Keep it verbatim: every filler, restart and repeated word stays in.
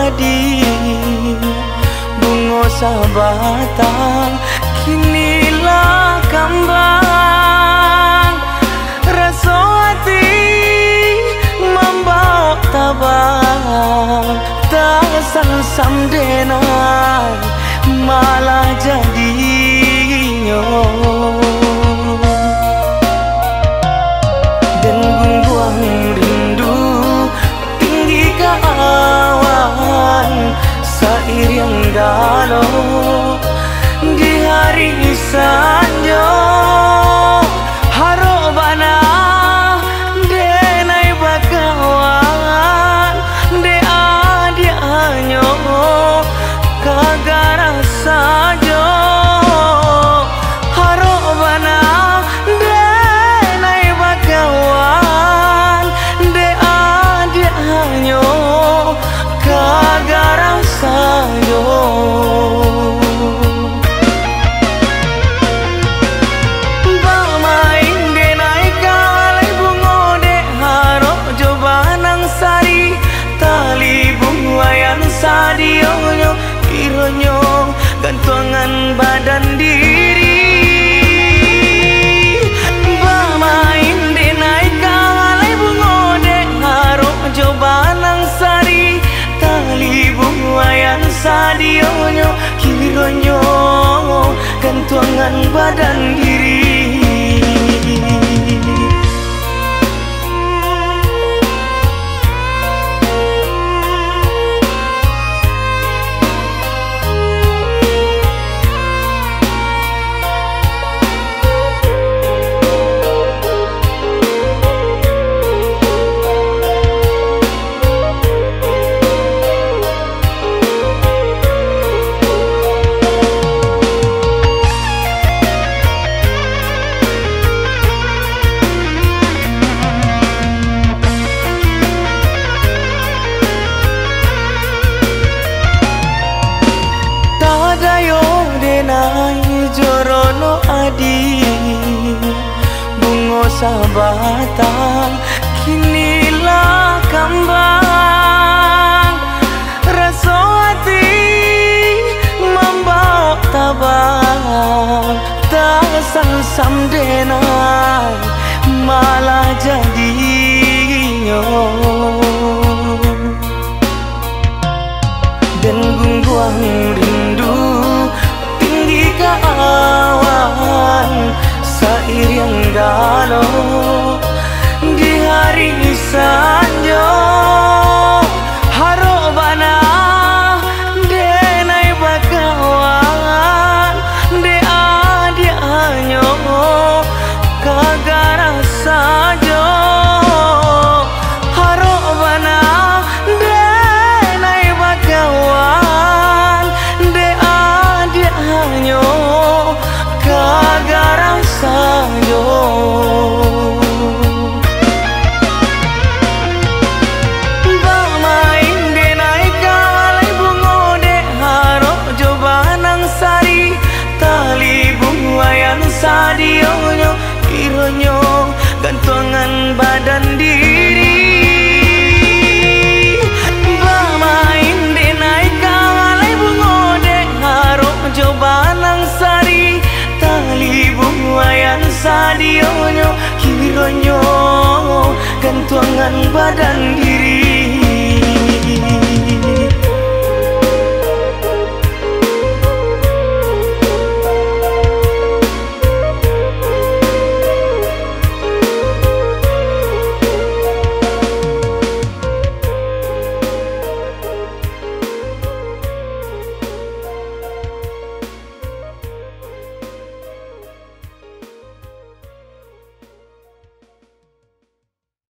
Di bungo sabatang, kini lah kambang. Raso ati mambaok tabang, tasansam denai malah jadinyo. Den gungguang rindu tinggi ka awan, sairiang galo di hari sanjo. Harok bana denai bakawan, dek adiak hanyo ka garah sajo. Harok bana denai bakawan, dek adiak hanyo ka garah sajo. Bamain denai ka alai bungo, dek harok jo banang sari, tali buayan sadionyo, kironyo gantuangan badan diri. Bamain denai ka alai bungo, dek harok jo banang sari, tali buayan sadionyo, kironyo gantuangan badan diri. Tadayo denai jo rono adi, bungo sabatang kini lah kambang. Raso ati mambaok tabang, tasansam denai malah jadinyo. Den gungguang rindu tinggi ka awan, sairiang galo di hari sanjo. Harok bana denai bakawan, dek adiak hanyo ka garah sajo. Harok bana denai bakawan, dek adiak hanyo ka garah sajo. Bamain denai ka alai bungo, dek harok jo banang sari, tali buayan sadionyo, kironyo gantuangan badan diri. Bamain denai ka alai bungo, dek harok jo banang sari, tali buayan sadionyo, kironyo gantuangan badan diri.